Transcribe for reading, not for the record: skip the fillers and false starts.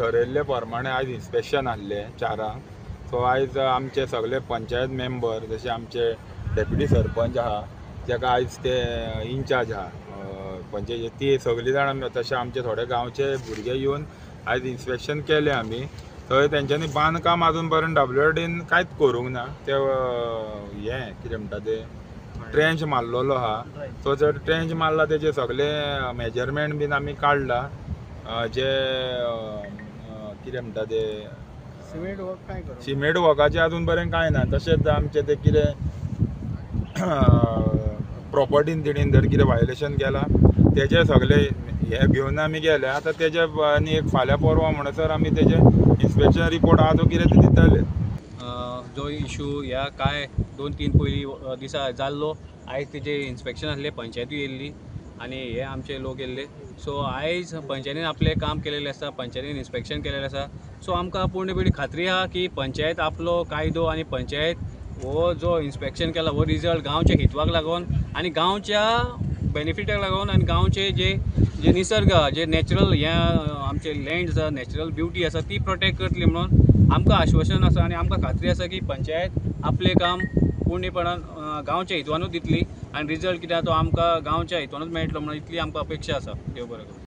ठरयल्ले प्रमाणे आयज इन्स्पेक्शन आहलें 4 क. सो आयज आमचे सगळे पंचायत मेंबर, जशे आमचे डेप्युटी सरपंच आहा, तेका आयज ते इनचार्ज आहा पंचायत, ती सगळीं जाणां, तशें आमचे थोडे गांवचे भुरगे येवन आयज इन्स्पेक्शन केलें आमी. थंय तेंच्यांनी बांदकाम अजून पर्यंत डब्ल्यूआरडीन कांयच करूंक ना. ते हें कितें म्हणटा ते ट्रेंच मारलेलो आहा. सो जर ट्रेंच मारला, तेजे सगळे मेजरमेंट बीन आमी काडला. जे कितें म्हणटा ते सिमेंट वर्क काय करूं? सिमेंट वर्काचें अजून पर्यंत कांय ना. तशेंच आमचें तें कितें प्रॉपर्टीन तेणीन जर कितें वायलेशन केलां, तेजे सगळे हे घेवन आमी गेले. आतां तेजे आनी एक फाल्यां परवां म्हणसर आमी तेजे इन्स्पेक्शन रिपोर्ट आहा तो कितें ते दितले. जो इशू ह्या कांय 2-3 पयलीं दिसा जाल्लो, आयज तेजे इन्स्पेक्शन आसलें. पंचायतूय येयल्ली आनी हे आमचे लोक येयल्ले. सो आयज पंचायतीन आपलें काम केलेलें आसा, पंचायतीन इन्स्पेक्शन केलेलें आसा. सो आमकां पूर्णपणी खात्री आहा की पंचायत आपलो कायदो आनी पंचायत हो जो इन्स्पेक्शन केला हो रिजल्ट गांवच्या हितवाक लागून आनी गांवच्या बेनिफिटाक लागून आनी गांवचे जे जे निसर्ग आहा, जे नॅचरल हें आमचे लँड आसा, नॅचरल ब्युटी आसा, ती प्रोटेक्ट करतली म्हणून आमकां आश्वासन आसा. आनी आमकां खात्री आसा की पंचायत आपलें काम पूर्णपणान गांवच्या हितवानूच दितली आनी रिजल्ट कितें आहा तो आमकां गांवच्या हितवानूच मेळटलो म्हणून इतली आमकां अपेक्षा आसा. देव बरें करूं.